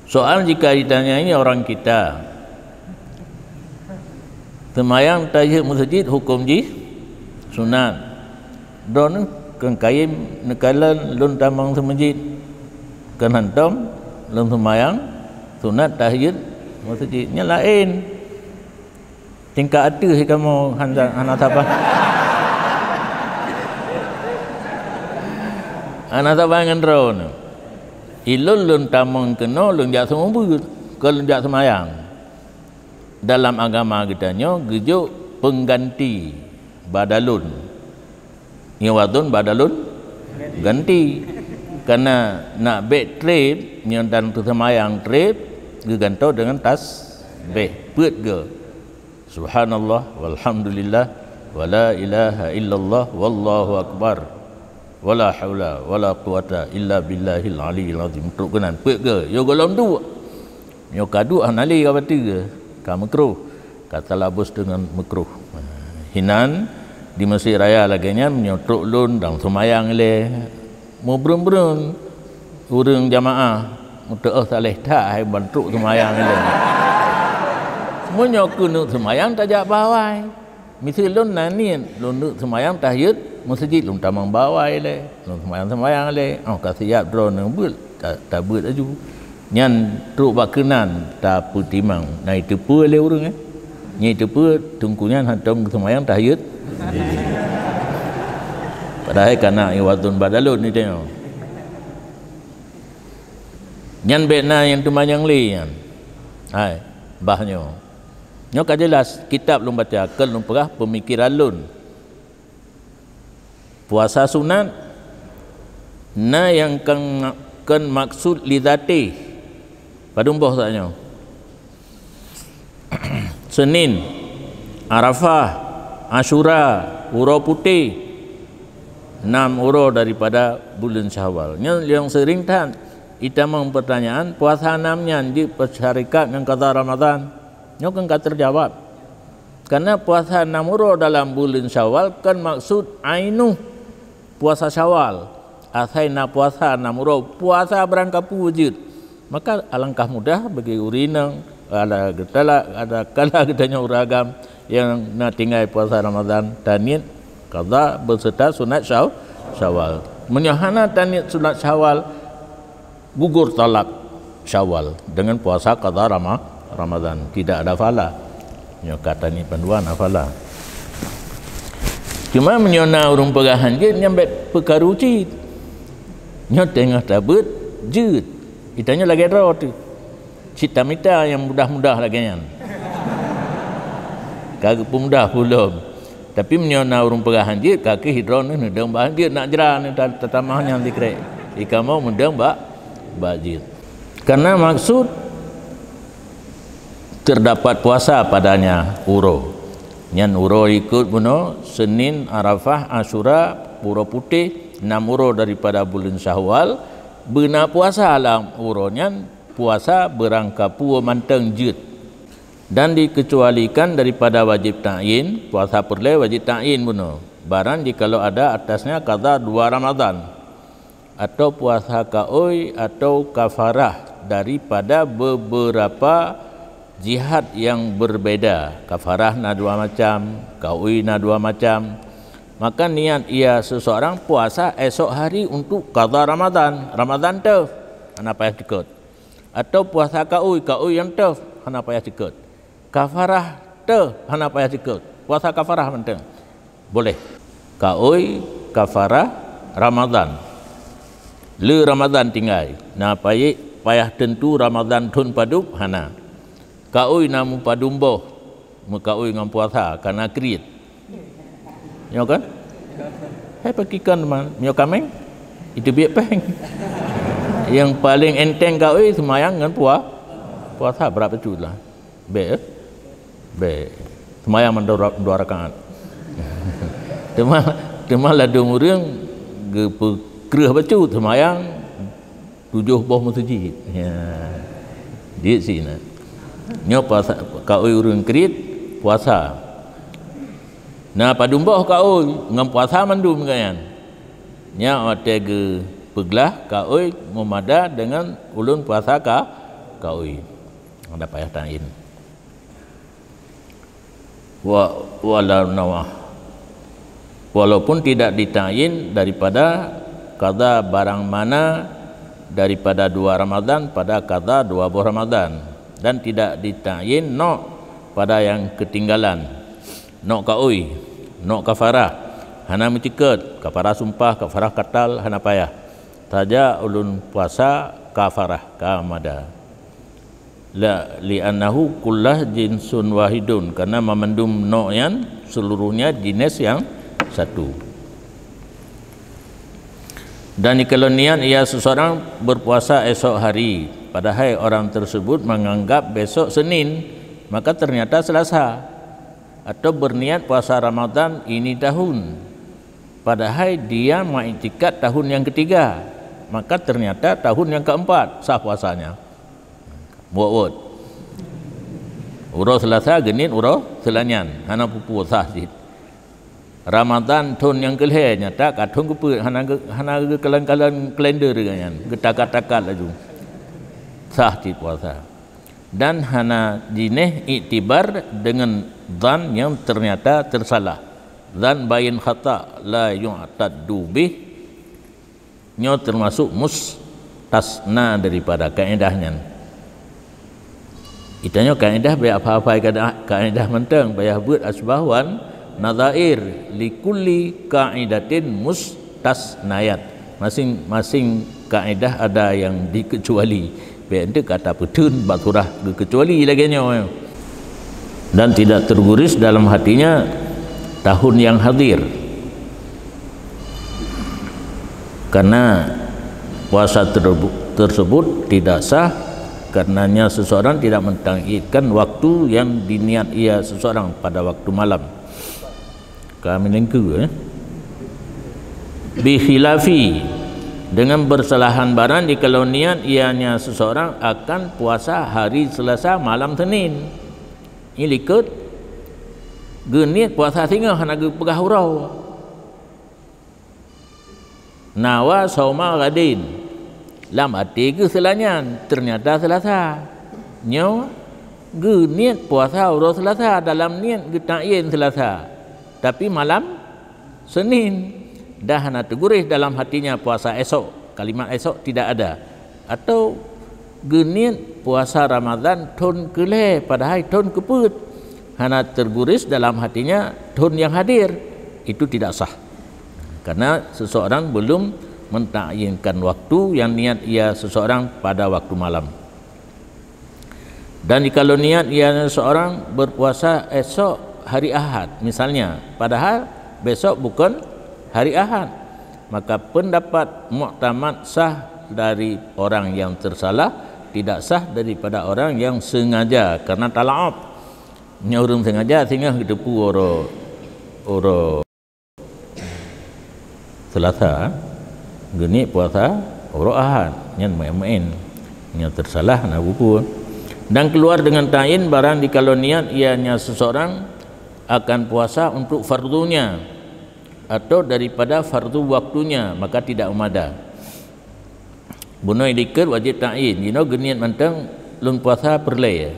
Soal jika ditanyai orang kita, seumayang tahiyat meuseujid huköm jih sunat. Droeneuh keu kayém neukalon lôn tamong seumeujid, keu hántom lôn seumayang sunat tahiyat meuseujid. Nyan laén. Tingkat ateueh kamoe hana, hana saban. Hana saban ngon droeneuh. Ilôn lôn tamong keunoe lôn jak seumeubeuet, kon lôn jak seumayang. Dalam agama geutanyoe geujok peungganti badalun. Iwadun badalun ganti. Karena nak bèk trép nyoe dan teuseumayang trép geugantoe deungon tasbih. Peuet geu. Subhanallah, walhamdulillah, wala ilaha illallah, wallahu akbar. Wala haula wala quwata illa billahil aliyil azim. Trok keunan, peuet geu, yo golom duek. Nyoe ka duek hana lé ka bateue, ka meukruh. Ka talabus deungon meukruh. Hinan di Mesjid Raya lagèe nyan, nyoe trok lôn dan seumayang lé. Meubreueng-breueng ureueng jamaah, meuteuôh saleh that hai ban trok seumayang ilèe. Meunyoe keuneuk seumayang tajak bawai. Miseue lôn na niet, lôn neuk seumayang tahiyat meuseujid, lôn tamong bawai ilèe, lôn seumayang-seumayang ilèe. Oh, ka siap droeneuh beuet, ta-, tabeuet laju. Nyan trok bak keunan tapeutimang, na iteupeue lé ureueng, eh. Nyan iteupeue teungku nyan hántom geuseumayang tahiyat. Padahai ka na iwadun badalun ni tengok. Nyan bèk na nyang teumanyong lé nyan. Hai, bah nyoe. Nyoe ka jeulaih kitab lôn baca, kon lôn peugah peumikeran lôn. Puasa sunat na nyang kon, kon maksud li zatéh. Padum boh saat nyoe. Senin, Arafah, Asyura, Uroe Putéh, nam uroe daripada buleuen Syawal. Nyan nyang seuring that itamong peutanyaan, puasa nam nyan jeuet peusyarikat ngon qadha Ramadhan? Nyoe kon ka teujawab. Karena puasa nam uroe dalam buleuen Syawal kon maksud ainuh puasa Syawal. Asai na puasa nam uroe, puasa barangkapeue jeuet. Maka alangkah mudah bagi ureueng inong, ada geutala, ada kala geutanyoe ureueng agam nyang na tinggai puasa Ramadhan, taniet qadha beserta sunat Syaw-, Syawal. Meunyoe hana taniet sunat Syawal, gugur talak Syawal dengan puasa qadha Rama-, Ramadhan. Tidak ada phala. Nyoe ka taniet bandua na phala. Cuma meunyoe na ureueng peugah hanjeuet, nyan bèk peukaru cit. Nyoe teungoh tabeuet jeuet. Itanyoe lagèe droe teuh. Cit tamita nyang mudah-mudah lagèe nyan. Ka geupeumudah peue lom. Tapi meunyoe na ureueng peugah hanjeuet, ka kheueh droeneuh neudong bak hanjeuet, nak jra neuh ta-, tatamah nyan sikrek. Ikamoe meudong bak, bak jeuet. Karena maksud terdapat puasa padanya uroe. Nyan uroe ikot bunoe, Senin, Arafah, Asyura, Uroe Putéh, nam uroe daripada buleuen Syawal, beuna puasa lam uroe nyan, puasa beurangkapeue mantong jeuet. Dan dikeucualikan daripada wajib ta'yin, puasa peureulèe wajib ta'yin bunoe. Barang jikalau ada atasnya qadha dua Ramadhan, atau puasa kaôi atau kafarah daripada beberapa jihad yang berbeda. Kafarah na dua macam, kaôi na dua macam. Maka niat ia seseorang puasa esok hari untuk qadha Ramadhan, Ramadhan teuh, hana payah ceukot. Atau puasa kaôi, kaôi nyang teuh, hana payah ceukot. Kafarah teuh, hana payah ceukot. Puasa kafarah mantong. Boleh. Kaôi, kafarah, Ramadhan. Le Ramadhan tinggai. Na payah, payah teuntu Ramadhan thon padub? Hana. Kaôi na meupadum boh. Meukaôi ngon puasa, ka na kriet. Nyo kan? Hai pakrikan teuma, nyo kaméng, itu biet péng. Nyang paleng enteng kaôi seumayang ngon pua-, puasa brat bacut lah. Bèk, eh? Bèk. Seumayang mandum dua, dua rakaat. Teuma, teuma ladôm ureueng geupeukreueh bacut seumayang tujoh boh meuseujid. Ya. Jeuet sinan. Nyoe puasa, kaôi ureuëng kriet puasa. Na padum boh kaôi ngon puasa mandum gobnyan. Nyan watée geupeuglah kaôi meumada deungon ulôn puasa ka, kaôi. Ada payah ta'yin. Wa, wala nawah. Walaupun tidak ditakyin daripada qadha barang mana daripada dua Ramadan pada qadha dua boh Ramadan, dan tidak ditakyin nok pada yang ketinggalan, nok kaôi, nok kafarah, hana meuceukeut, kafarah sumpah, kafarah katal, hana payah. Saja ulun puasa kafarah, ka mada. La, li'annahu kullah jinsun wahidun, karena mamandum nok nyan seluruhnya jenis yang satu. Dan jikalau niat ia seseorang berpuasa esok hari, padahai orang tersebut menganggap besok Senin, maka ternyata Selasa, atau berniat puasa Ramadan ini tahun, padahai dia mengiktikad tahun yang ketiga, maka ternyata tahun yang keempat sah puasanya. Buet-buet. Uroe Selasa geuniet uroe Seulanyang, hana peue-peue, sah cit. Ramadan thon nyang keulhèe nyata ka thon keupeuet, hana geu-, hana geukalon-kalon kalender geuh nyan, geutakat-takat laju. Sah cit puasa. Dan hana jinéh iktibar deungon zan nyang teunyata teusalah. Zan bayin khata la yu'taddu bih. Nyoe teumasok mustasna daripada kaedah nyan. Geutanyoe kaedah bèk hafai-hafai kaedah, kaedah mantong, payah beuet asbab wan nadhair, likulli qaidatin mustasnayat. Masing-masing kaedah ada yang dikecuali. Bèk enteuk ka tapeutheun bak surah geukeucuali lagèe nyoe. Dan tidak tergurih dalam hatinya tahun yang hadir. Karena puasa terbu-, tersebut tidak sah, karenanya seseorang tidak mentakyidkan waktu yang diniat ia seseorang pada waktu malam. Kami lengku, eh. Bikhilafi, dengan bersalahan barang jikalau niat ianya seseorang akan puasa hari Selasa malam Senin. Nyoe likot, geuniet puasa singoh hana geupeugah uroe. Nawa sauma ghadin. Lam até geuh Seulanyang, teunyata Seulasa. Nyoe geuniet puasa uroe Seulasa dalam niet geutakyin Seulasa, tapi malam Senin. Dan hana teugurih dalam hatinya puasa esok. Kalimat esok tidak ada. Atau geuniet puasa Ramadan thon keulhèe, padahai thon keupeuet. Hana teugurih dalam hatinya thon nyang hadir. Itu tidak sah. Karena seseorang belum mentakyidkan waktu yang niat ia seseorang pada waktu malam. Dan jikalau niat ia seseorang berpuasa esok hari Ahad, misalnya, padahal besok bukan hari Ahad, maka pendapat muktamad sah dari orang yang tersalah, tidak sah daripada orang yang sengaja karena tala'ub. Nyoe ureuëng sengaja singoh geuteupeue uroe, uroe Seulasa, geuniet puasa uroe Ahad, nyan maén-maén. Nyan teusalah na buku. Dan keluar dengan ta'yin barang jikalau niat ianya seseorang akan puasa untuk fardunya atau daripada fardu waktunya, maka tidak meumada. Bunoe likot wajéb ta'yin, jinoe geuniet mantong lôn puasa peureulée,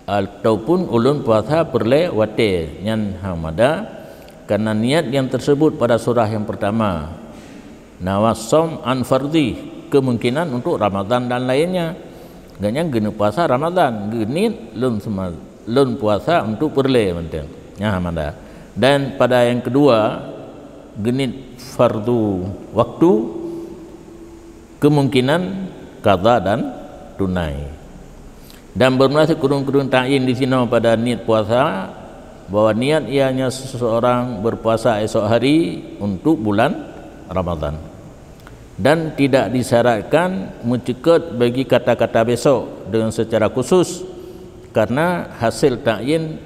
ataupun ulôn puasa peureulée watée, nyan hana mada, karena niat yang tersebut pada surah yang pertama, nawa shaum an fardhi, kemungkinan untuk Ramadan dan lainnya. Gobnyan geuneuk puasa Ramadan, geuniet lôn seuma-, lôn puasa untuk peureulée mantong, nyan hana mada. Dan pada yang kedua, geuniet fardu waktu, kemungkinan qadha dan tunai. Dan beureulah sikureueng-kureueng ta'yin disinoe pada niet puasa, bahwa niat ianya seseorang berpuasa esok hari untuk bulan Ramadan. Dan tidak disyaratkan meuceukeut bagi kata-kata besok dengan secara khusus, karena hasil ta'yin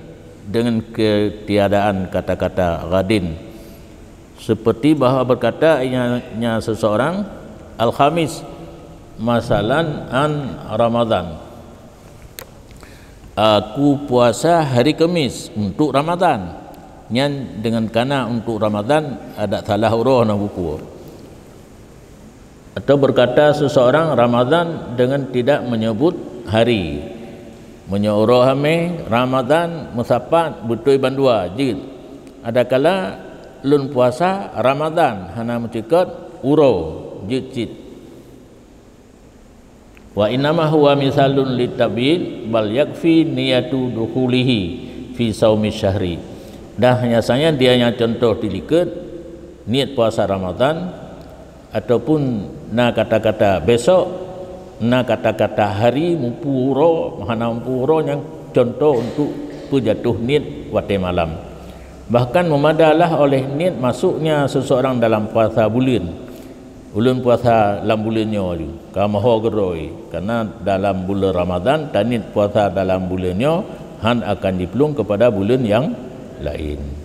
dengan ketiadaan kata-kata ghadin. Seperti bahwa berkata ianya seseorang, "Al-Khamis, masalan an Ramadan." "Aku puasa hari Kemis untuk Ramadan." Nyan deungon kana untuk Ramadan, adak salah uroe na buku. Atau berkata seseorang Ramadan dengan tidak menyebut hari. Meunyoe uroe Hameh, Ramadan, meusapat, beutôi bandua, jeuet. Adakala lôn puasa Ramadan, hana meucukot uroe, jeuet cit. "Wa innama huwa misalun litab'id, bal yakfi niyatu dukhulihi fi saumi syahri." Dah nyasanya dia nyang contoh tilikot niet puasa Ramadan, ataupun na kata-kata besok, na kata-kata hari, mupu uroe, hana mupu uroe, nyang contoh untuk peujatuh niet watée malam. Bahkan memadalah oleh niet masuknya seseorang dalam puasa buleuen. Ulôn puasa lam buleuen nyoe ju, ka meuho keudroe, karena dalam buleuen Ramadan taniet puasa dalam buleuen nyoe han akan jiplueng kepada buleuen nyang laén.